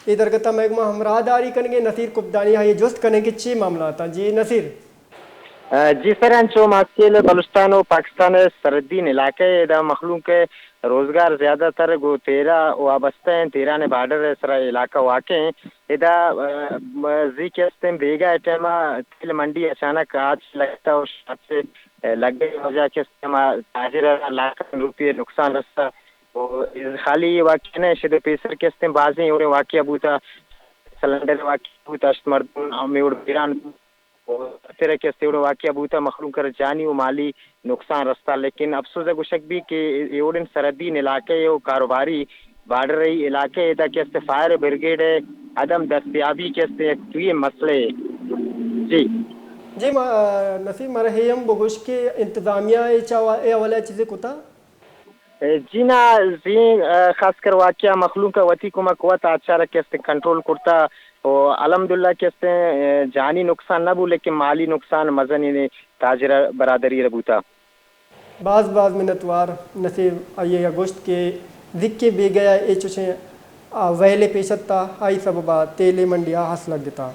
اے درگت ءَ مئے گوما ہمراہ داری کنگ ءَ نصیر کپدانی، آئی ءَ جست کنیں کہ چی معاملہ اتاں۔ جی نصیر۔ جی سر، انچو ماسکیل بلوچستان و پاکستان سرحدین علاقہ ادا مخلوق روزگار زیادہ تر گو تیرا وابستہ ہیں، تیران بارڈر سرا علاقہ واقع ہیں۔ ادا، آ، زی کہ استیں بیگاہ ٹائم تیل منڈی اچانک آچ لگتا و شاچ لگے وجہ کہ استیں ما تاجر لاکھ روپے نقصان رستا۔ و خالی یہ واقعہ نہ، شد پیسر کہ استیں بازیں اور واقعہ بوتا، سلنڈر واقعہ بوتا، اشت مردم ہمیں اور بیران بوت۔ و تیرے کہ استیں اور واقعہ بوتا، مخلوق کر جانی و مالی نقصان رستا، لیکن افسوز ہے گوشگ بھی کہ ایوڑن سرحدی علاقے و کاروباری بارڈر علاقے ادا کہ است فائر بریگیڈ ہے عدم دستیابی کہ است یک توی مسئلے۔ جی۔ جی ما-، نصیر، مارا ہے ہم بگوش کہ انتظامیہ اے چا-، اے حوالہ چیزیں کتا؟ جی نا، زی، آ، خاص کر واقعہ مخلوق وتی کمک وت آچار کہ است کنٹرول کرتا و الحمدللہ کہ است، آ، جانی نقصان نہ بو، لیکن مالی نقصان مزنی نے تاجر برادری ربوتا۔ باز باز منتوار نصیر، آئی ءَ گوشت کہ زکے بیگہ ءَ اے چوشیں، آ، ویلے پیش اتہ، آئی سبب ءَ تیلے منڈی ءَ ہس لگتا۔